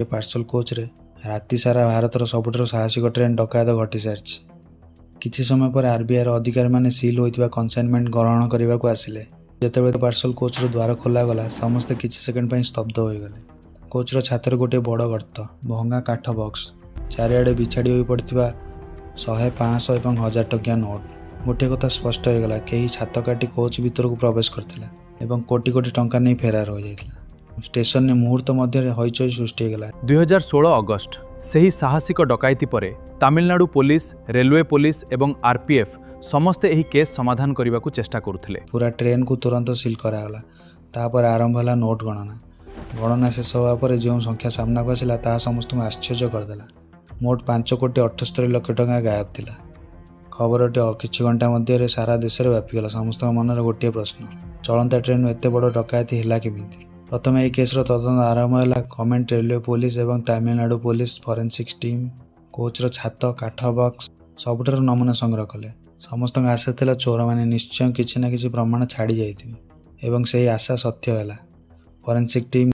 Parcel କୋଚ୍ରେ ରାତି ସାରା ଭାରତର ସବୁଠାରୁ ସାହସିକ ଟ୍ରେନ୍ ଡକାୟତ ଘଟିସାରିଛି। କିଛି ସମୟ ପରେ ଆରବିଆଇର ଅଧିକାରୀମାନେ ସିଲ୍ ହୋଇଥିବା କନସାଇନମେଣ୍ଟ ଗ୍ରହଣ କରିବାକୁ ଆସିଲେ। ଯେତେବେଳେ ପାର୍ସଲ କୋଚ୍ର ଦ୍ୱାର ଖୋଲାଗଲା, ସମସ୍ତେ କିଛି ସେକେଣ୍ଡ ପାଇଁ ସ୍ତବ୍ଧ ହୋଇଗଲେ। କୋଚ୍ର ଛାତରେ ଗୋଟିଏ ବଡ଼ ଗର୍ତ୍ତ, ଭଙ୍ଗା କାଠ ବକ୍ସ, ଚାରିଆଡ଼େ ବିଛାଡ଼ି ହୋଇ ପଡ଼ିଥିବା 100, 500 ଏବଂ 1000 ଟଙ୍କିଆ ନୋଟ୍। ଗୋଟିଏ କଥା ସ୍ପଷ୍ଟ ହୋଇଗଲା, କେହି ଛାତ କାଟି କୋଚ୍ ଭିତରକୁ ପ୍ରବେଶ କରିଥିଲା ଏବଂ କୋଟି କୋଟି ଟଙ୍କା ନେଇ ଫେରାର ହୋଇଯାଇଥିଲା। ଷ୍ଟେସନରେ ମୁହୂର୍ତ୍ତ ମଧ୍ୟରେ ହଇଚଇ ସୃଷ୍ଟି ହୋଇଗଲା। 2016 ଅଗଷ୍ଟ, ସେହି ସାହସିକ ଡକାୟତି ପରେ ତାମିଲନାଡୁ ପୋଲିସ, ରେଲୱେ ପୋଲିସ ଏବଂ ଆର୍ପିଏଫ୍ ସମସ୍ତେ ଏହି କେସ୍ ସମାଧାନ କରିବାକୁ ଚେଷ୍ଟା କରୁଥିଲେ। ପୁରା ଟ୍ରେନ୍କୁ ତୁରନ୍ତ ସିଲ୍ କରାଗଲା। ତାପରେ ଆରମ୍ଭ ହେଲା ନୋଟ୍ ଗଣନା। ଗଣନା ଶେଷ ହେବା ପରେ ଯେଉଁ ସଂଖ୍ୟା ସାମ୍ନାକୁ ଆସିଲା, ତାହା ସମସ୍ତଙ୍କୁ ଆଶ୍ଚର୍ଯ୍ୟ କରିଦେଲା। ମୋଟ 5 କୋଟି 78 ଲକ୍ଷ ଟଙ୍କା ଗାୟବ ଥିଲା। ଖବରଟି କିଛି ଘଣ୍ଟା ମଧ୍ୟରେ ସାରା ଦେଶରେ ବ୍ୟାପିଗଲା। ସମସ୍ତଙ୍କ ମନରେ ଗୋଟିଏ ପ୍ରଶ୍ନ, ଚଳନ୍ତା ଟ୍ରେନ୍ରୁ ଏତେ ବଡ଼ ଡକାୟତି ହେଲା କେମିତି? ପ୍ରଥମେ ଏହି କେସ୍ର ତଦନ୍ତ ଆରମ୍ଭ ହେଲା। ଗଭର୍ଣ୍ଣମେଣ୍ଟ ରେଲୱେ ପୋଲିସ ଏବଂ ତାମିଲନାଡୁ ପୋଲିସ ଫରେନ୍ସିକ୍ ଟିମ୍ କୋଚ୍ର ଛାତ, କାଠ ବକ୍ସ ସବୁଠାରୁ ନମୁନା ସଂଗ୍ରହ କଲେ। ସମସ୍ତଙ୍କ ଆଶା ଥିଲା, ଚୋରମାନେ ନିଶ୍ଚୟ କିଛି ନା କିଛି ପ୍ରମାଣ ଛାଡ଼ି ଯାଇଥିବେ ଏବଂ ସେହି ଆଶା ସତ୍ୟ ହେଲା। Forensic team